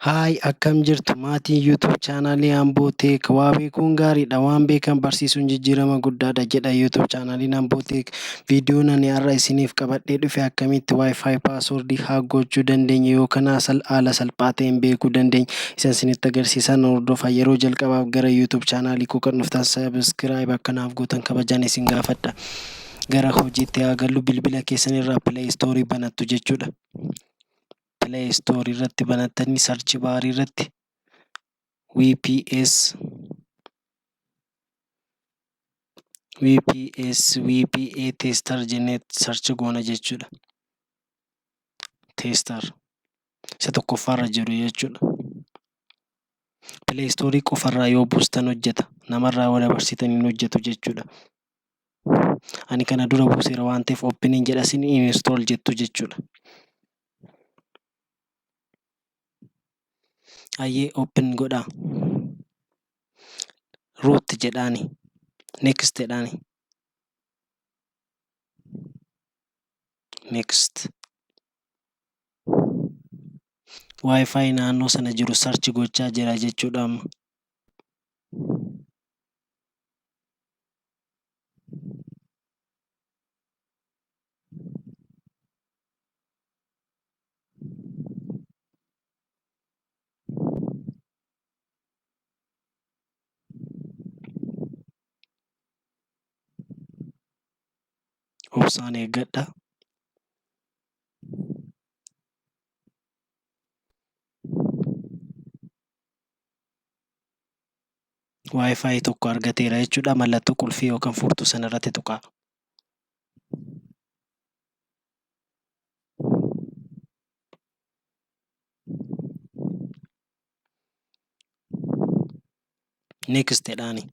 Haay akkam jirtu maatiin YouTube chaanaalii Amboo Tech? Waa beekuun gaariidha, waan beekan barsiisuun jijjiirama guddaadha jedha YouTube chaanaaliin Amboo Tech. Viidiyoon ani har'a isiniif qabadhee dhufe akkamitti Wi-Fi password hack gochuu dandeenya yookaan haala salphaa ta'een beekuu dandeenya isa isinitti agarsiisan hordofaa. Yeroo jalqabaaf gara YouTube chaanaalii koo kan dhuftan subscribe akkanaaf gootan kabajaan isin gaafadha. Gara hojiitti haa gallu. Bilbila keessan irraa Play Store banattu jechuudha. Play Store irratti banattanii search bar irratti WPS WPS WPA tester jennee search goona jechuudha. Tester isa tokkoffaarra jiru jechuudha. Play Store qofarraa yoo buustan hojjeta. Namarraa yoo dabarsitan hin hojjetu jechuudha. Ani kana dura buuseera waan ta'eef opening jedha, isin install jettu jechuudha. Hayyee, open godhaa. Root jedhaani. Next jedhaani. Next. Wi-Fi naannoo sana jiru search gochaa jira jechuudha amma. Obsaan eeggadha. Wi-Fi tokko argateera jechuudha. Mallattoo qulfii yookaan furtuu sana irratti tuqaa. Next jedhaani.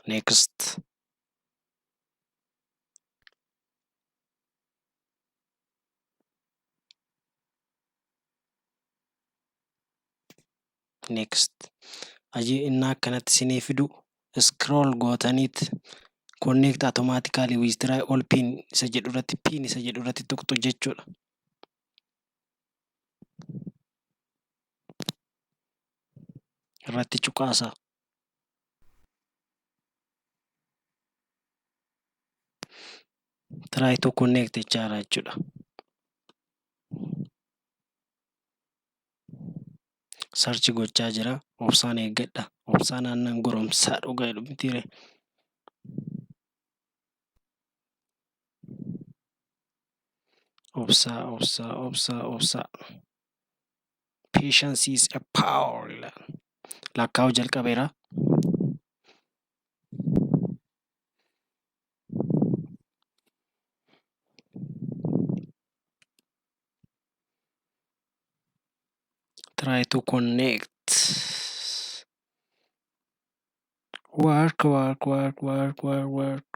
Next. Next. Hajii innaa akkanatti isinii fidu scroll gootaniit connect automatically with try all pin isa jedhu irratti, pin isa jedhu irratti tuqxu jechuudha. Irratti cuqaasaa. Try to connect jechaadha jechuudha. Search gochaa jira. Obsaan eeggadha. Obsaan aannan goromsaa dhugaa jedhu mitiire. Obsaa, obsaa, obsaa, obsaa. Patience is a power. Lakkaa'uu jalqabeera. Try to connect. Work, work, work, work, work, work.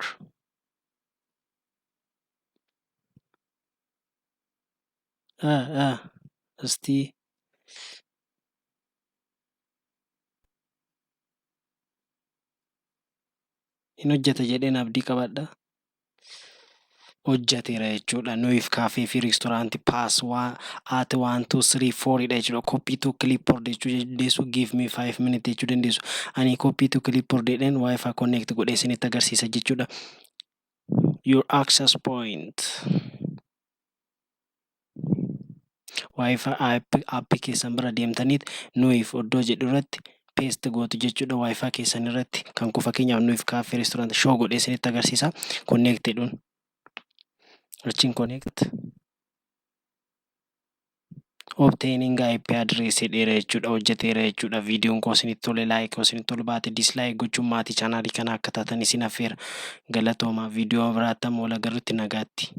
እስቲ hin hojjeta jedheen abdii qabadha. Hojjateera jechuudha. Nuuf cafe fi restaurant pass at 1 2 3 4 dha jechuudha. Copy to clipboard jechuu dandeessu. Give me 5 minutes jechuu dandeessu. Ani copy to clipboard jedheen Wi-Fi connect godhee isinitti agarsiisa jechuudha. Your access point. Wi-Fi app keessan bira deemtaniit nuuf iddoo jedhu irratti paste gootu jechuudha. Wi-Fi keessan irratti kan kun fakkeenyaaf nuuf cafe restaurant show godhee isinitti agarsiisa. Connect jedhuun. Achiin connect. Obtaining IP address jedheera jechuudha. Hojjeteera jechuudha. Viidiyoon koo isinitti tole like, yoo isinitti tolu baate dislike gochuun maatii chaanaalii kanaa akka taatan isin affeera. Galatooma. Viidiyoo biraatti amma wal agarrutti nagaatti.